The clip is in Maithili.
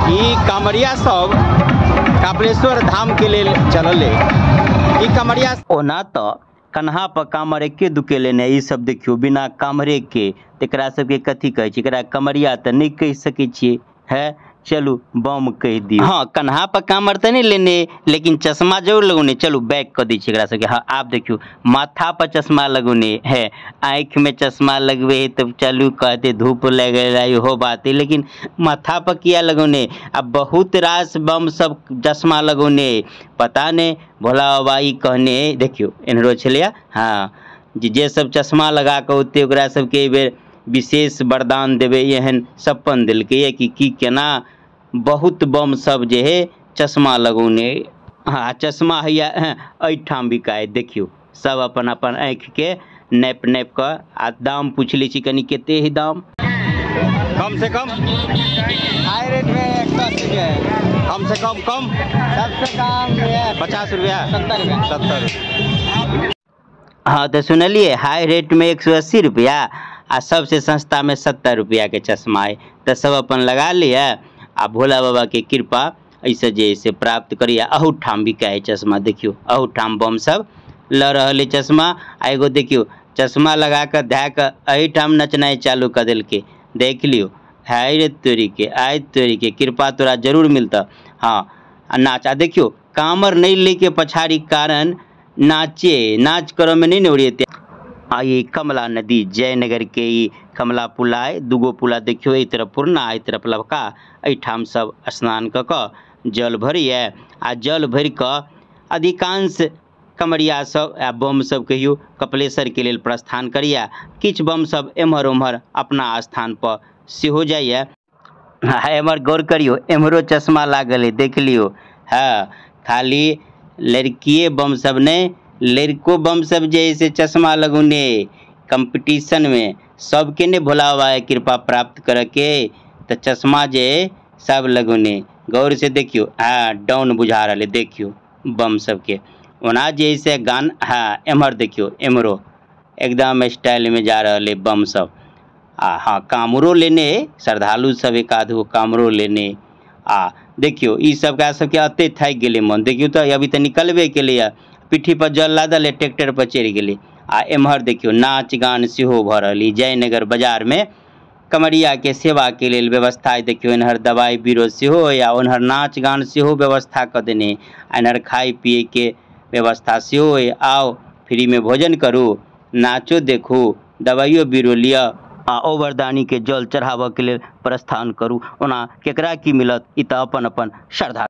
ई कांवरिया सब कपिलेश्वर धाम के लेल चलल ई कांवरिया। ओना तो कन्हा पर कामर एके दुके लेने ई सब देखियो बिना कामरे के, एकरा सबके कथी कहै छै? एकरा कमरिया तऽ नहि कहि सकै छियै, है चलू बम कहि दियौ। हाँ, कन्हा पर कामर तऽ नहि लेने, लेकिन चश्मा जरूर लगौने। चलू बैक कऽ दै छियै एकरा सबके। हाँ, आब देखियौ माथा पर चश्मा लगौने है, आँखि में चश्मा लगबे है तब चलू कहते धूप लग इहो बात है, लेकिन माथा पर किया लगौने? आ बहुत रास बम सब चश्मा लगौने, पता नहि भोला बाबा ई कहने। देखियौ एन्हरो छलैया, हाँ, जे सब चश्मा लगा कऽ औतै ओकरा सबके एहि बेर विशेष वरदान देबै, एहन सपन देलकै कि की केना। बहुत बम सब जे है चश्मा लगौने। हाँ, चश्मा हैया एहिठाम बिकाय। देखियौ सब अपन अपन आँखि के नापि नापि कऽ आ दाम पूछि लै छी कनि कते है दाम। कम से कम हाई रेट में 180 रुपया है। कम से कम कम सबसे कम 50 रुपया, 70 रुपया, 70। हाँ तो सुनलिए हाई रेट में 180 रुपया आ सबसे सस्ता में 70 रुपया के चश्मा है। तो सब अपन लगा लिया आ भोला बाबा के कृपा ऐसे जे से प्राप्त करिए। अहू ठाम बिकाय चश्मा, देखियो अहू ठाम बम सब ल रहल है चश्मा। आ एगो देखियो चश्मा लगा कऽ धए कऽ एहिठाम नचनाइ चालू कऽ देलकै। देख लियो, हाय रे तोरी के, आय तोरी के, कृपा तोरा जरूर मिलतऽ। हाँ, आ नाच। आ देखियो कामर नहीं लेके पछाड़ी कारण नाचे, नाच करऽ में नहीं ने ओरिएते। आ ई कमला नदी जयनगर के ई कमला पुला है, दूगो पुला देखियो, एहि तरफ पुरना एहि तरफ लबका। एहिठाम सब स्नान कऽ कऽ जल भरैए आ जल भरि कऽ अधिकांश कमरिया सब आ बम सब कहियो कपिलेश्वर के लेल प्रस्थान करैए। किछु बम सब एम्हर ओम्हर अपना स्थान पर सेहो जाइए। एम्हर गौर करियो, एम्हरो चश्मा लागल है, देख लियो। हाँ, खाली लड़किए बम सब नहीं, लड़को बम सब जे है से चश्मा लगौने कंपटीशन में सबके ने भोला बाबा के कृपा प्राप्त करे के, तो चश्मा जे सब लगौने। गौर से देखियो, हाँ डाउन बुझा रहा है, देखियो बम सबके। ओना जे से गान, हाँ एम्हर देखियो, एम्हरो एकदम स्टाइल में जा रहा है बम सब। आ हाँ, कामरो लेने श्रद्धालु सब एक आध गो कामरो लेने। आ देखियो ई सब का सबके अते थाकि गेलै मन। देखियो तो अभी तो निकलबे केलैया, पीठी पर जल लादल है, ट्रैक्टर पर चढ़ि गेलै। आ एम्हर देखियो नाच गान सेहो भऽ रहल है। जयनगर बाजार में कमरिया के सेवा के लेल व्यवस्था है। देखियो एन्हर दवाई बीरो सेहो है आ ओन्हर नाच गान सेहो व्यवस्था कऽ देने, एन्हर खाय पिए के व्यवस्था सेहो है। आओ फ्री में भोजन करू, नाचो देखू, दवाइयो बीरो लिअ आ ओवरदानी के जल चढ़ाबऽ के लेल प्रस्थान करू। ओना केकरा की मिलत ई तऽ अपन अपन श्रद्धा।